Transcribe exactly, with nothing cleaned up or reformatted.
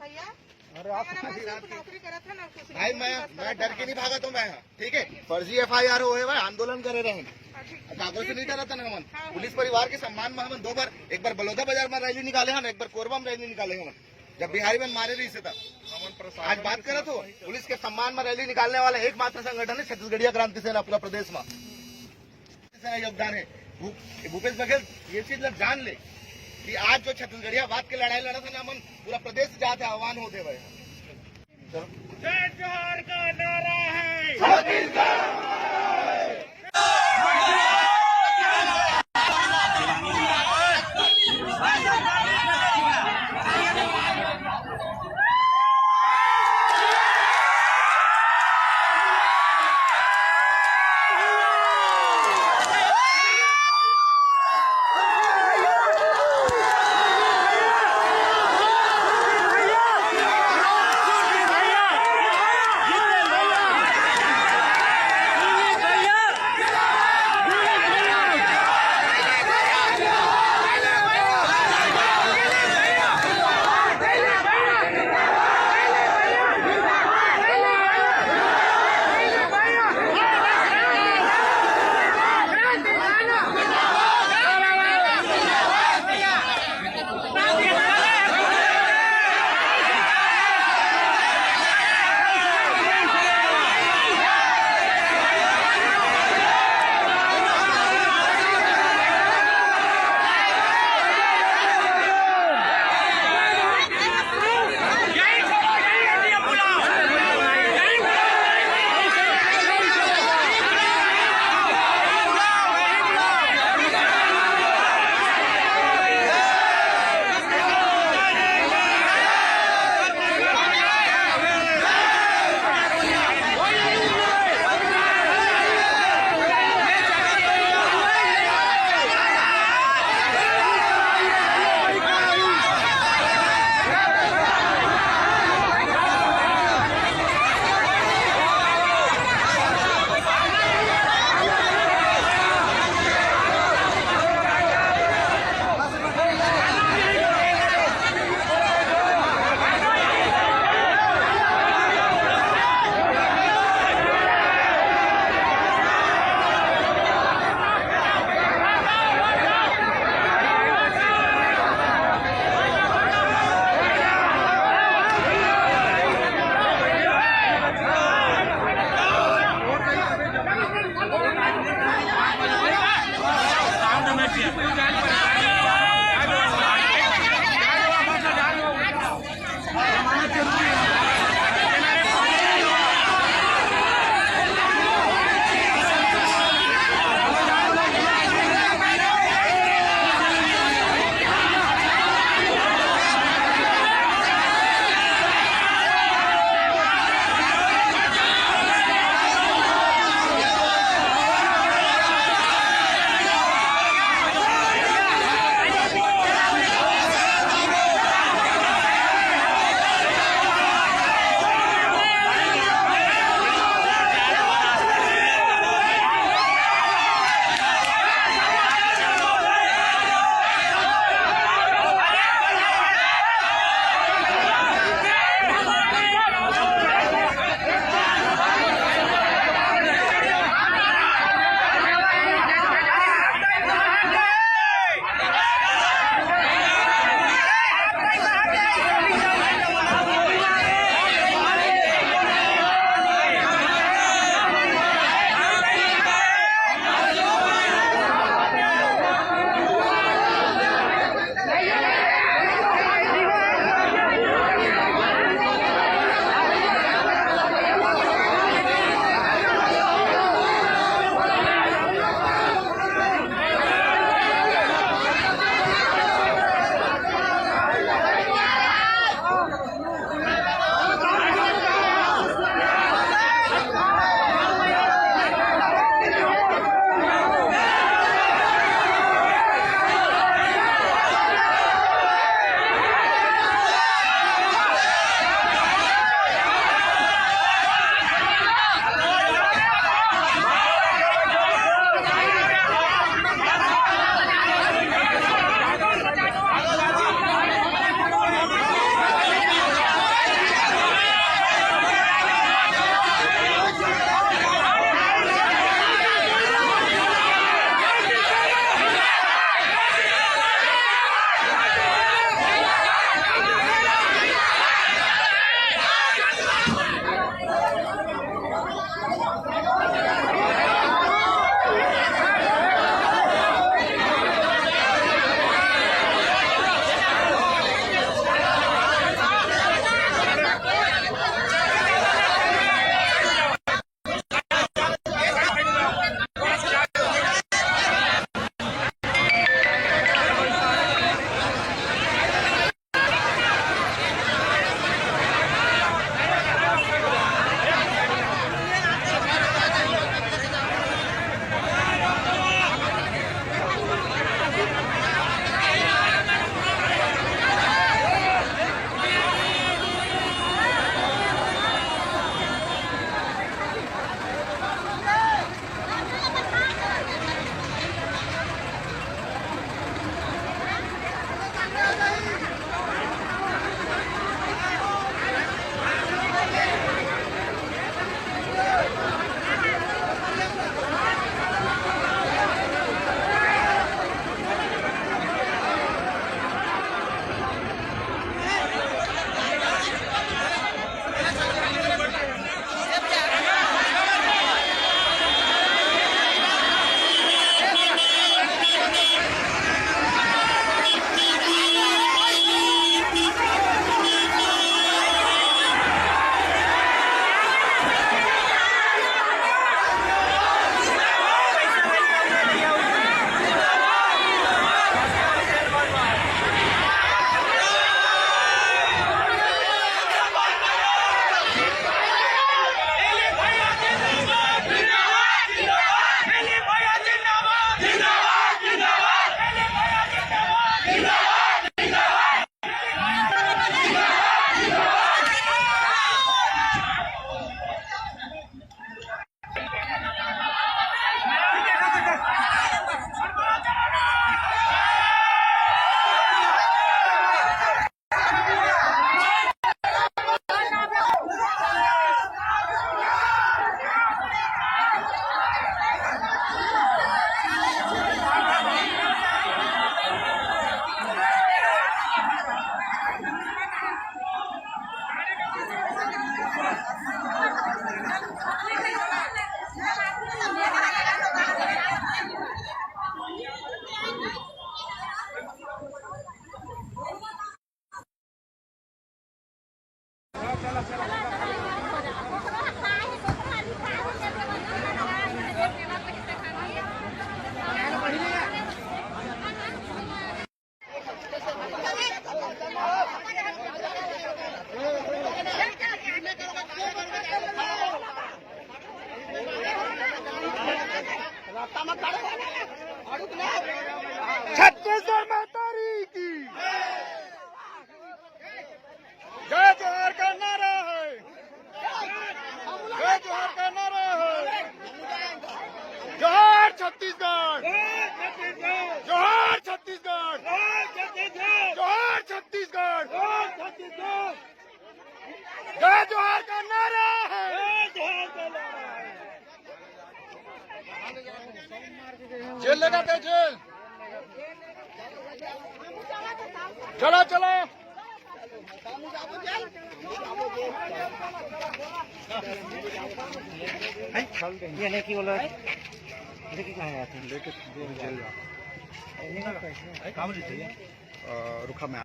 भैया, अरे आप हमारा पास सिर्फ नौकरी करत है ना, कुछ नहीं। भाई, मैं, मैं डर के नहीं भागा तो मैं, हाँ, ठीक है, फर्जी एफ आई आर हो है भाई, आंदोलन करे रहे हैं। हाँ, ठीक। कांग्रेस से नहीं डरा था ना हमन, हाँ, हाँ। पुलिस परिवार के सम्मान में हमन दो बार, एक बार बलौदा बाजार में रैली निकाले हन, एक बार कोरबा में रैली निकाले हन, जब बिहारी मन मारे रही से तब। आज बात करत हो, पुलिस के सम्मान में रैली निकालने वाला एकमात्र संगठन है छत्तीसगढ़िया क्रांति सेना पूरा प्रदेश में। से योगदान है। भू-, भूपेश बघेल ये चीज ला जान ले कि आज जो छत्तीसगढ़ियावाद के लड़ाई लड़ा था ना, हमन पूरा प्रदेश जात है, आह्वान होते हुए। जय जोहार का नारा है। छत्तीसगढ़ महतारी की जय जोहार का नारा है। जय जोहार का नारा है। जोहार छत्तीसगढ़। जोहार छत्तीसगढ़। जोहार छत्तीसगढ़। जय जोहार का नारा है। जेल ले जाते हैं, जेल। चलो, चलो। ये नहीं कि बोला, लेके कहाँ जाते हैं? लेके जेल जाओ। काम नहीं चाहिए। अ, रुखा मैं